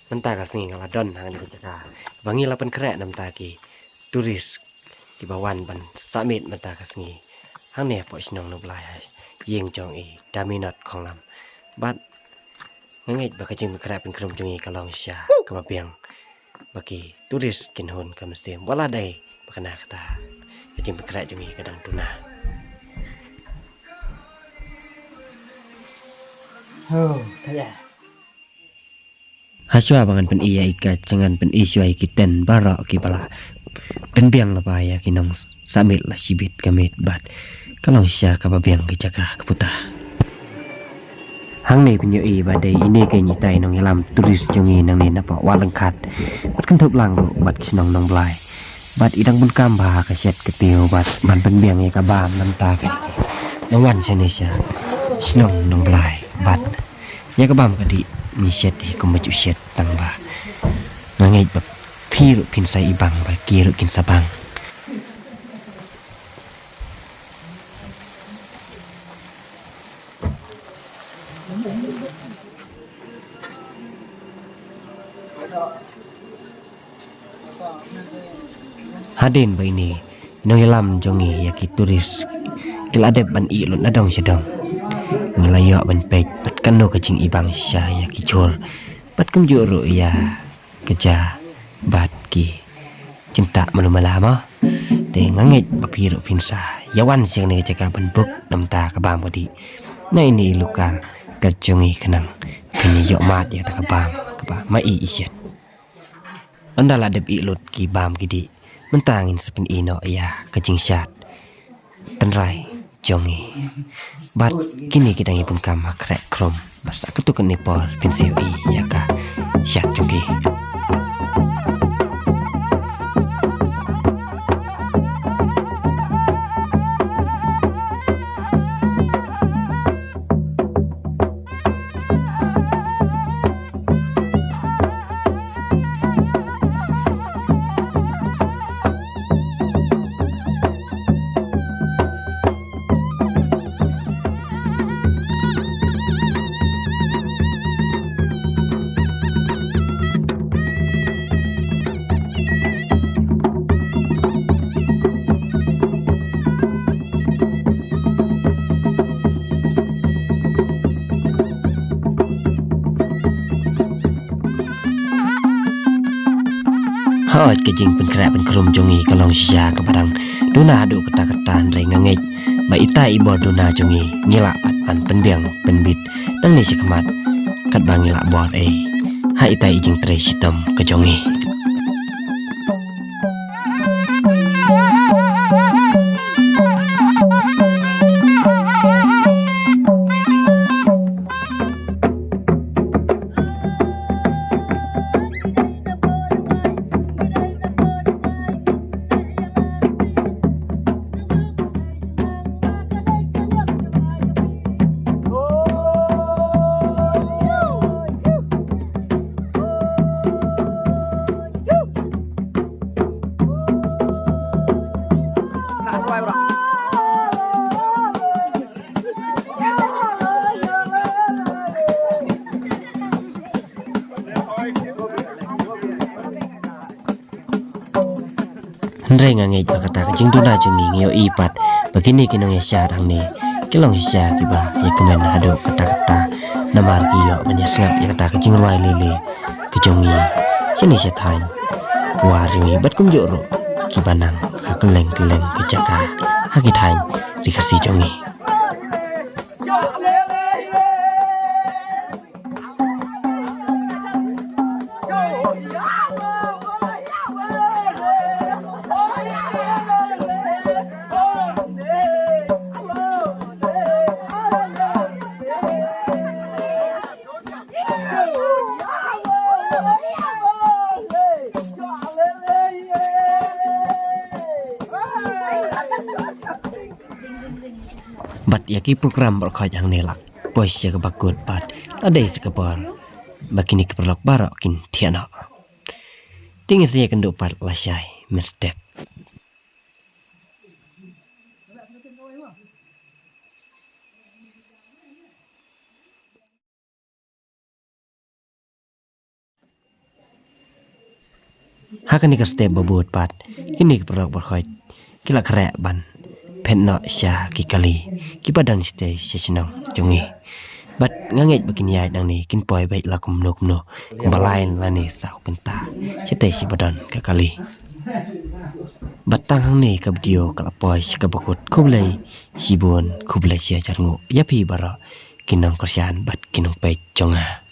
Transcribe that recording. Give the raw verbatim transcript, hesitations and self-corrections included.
Mynta ka sngi nga la don hangne ka jaka ba ngi la pynkhreh na bynta ki tourist kiba wan ban sah miet mynta ka sngi hangne hapoh shnong Nongblai ha ïing jong i Daminot Khonglam. Bad nga ngeit ba ka jingpynkhreh pynkhrum jong i ka long shisha kaba biang ba ki tourist kin hun ka mynsiem. Wat la dei ba kane kata ka jingpynkhreh jong i ka dang duna. Oh, kaya. Hashwa ba ngan pyni ïa i ka jingpyni shuwa ïa ki tent baroh kiba la pynbiang lypa ïa ki nongsahmiet la shibit ka miet bad ka long shisha kaba biang ka jaka ka puta. Hangne phin ïohi ba dei ine keiñ itai i nongïalam tourist jong ngi nangne napoh Wah Lyngkhat bad kynthup lang ruh bad ki shnong Nongblai. Bad i dang bun kam bha ka shet ka tiew bad ban pynbiang ïa ka bam namar kane ngi wan shane sha shnong Nongblai bad ïa ka bam ka dih ngi shet hi kumba ju shet tang ba nga ngeit ba phi ruh phin sa ibang ba ki ruh kin sa bang. Hadien ba ine i nongïalam jong ngi ïa ki tourist ki la dep ban ïeh lut na dong sha dong. Ngi la ïoh ban peit bad kano ka jingibang shisha ïa ki jhur bad kumjuh ruh ïa ka ja bad ki jingtah malu mala mo. Te nga ngeit ba phi ruh phin sa ïa wan sha kane ka jaka ban bok namar ka bam ka dih. Na ine i lukar ka jong ngi khnang phin ïoh mad ïa kata ka bam kaba ma i i shet. Ynda la dep ïeh lut ki bam ki dih mynta ngin sa pyni noh ïa ka jingshad tynrai jong ngi. Bad kine ki dang ïa bun kam ha khreh khrum. Bad sa katto katne por phin sa ïohi ïa ka shad jong ki. Hooid, ka jingpynkhreh pynkhrum jong ngi ka long shisha kaba dang duna haduh katta katta, hynrei nga ngeit ba itai i bor duna jong ngi ngi lah pat ban pynbiang pynbit nangne shakhmat katba ngi lah bor ei ha itai i jingtrei shitom ka jong ngi. Hynrei nga ngeit ba kata ka jingduna jong ngi ngi ïohi pat ba kine ki nongïashad hangne ki long shisha kiba ïakmen haduh katta katta namar ki ïoh ban ïasngap ïa kata ka jingrwai lei lei ka jong ngi shane sha thaiñ War jong ngi bad kumjuh ruh kiba nang ha kylleng kylleng ki jaka ha ki thaiñ ri Khasi jong ngi. Bad ïa ki program baroh khoit hangne la poi sha kaba kut bad la dei sa ka por ba kine ki paralok baroh kin thiah noh. Te ngin sa ïakynduh pat lashai mynstep. Ha kane ka step ba bud pat, kine ki paralok baroh ki la khreh ban phet noh sha ki kali kiba don shatei sha shnong jong ngi. Bad nga ngeit ba kin ïaid nangne, kin poi beit la kumno kumno, kumba lai lane saw kynta shatei sha ba don ka kali. Bad tang hangne ka video ka la poi sha kaba kut. Khublei shibun, khublei shihajar nguh ïa phi baroh ki nongkyrshan bad ki nongpeit jong nga.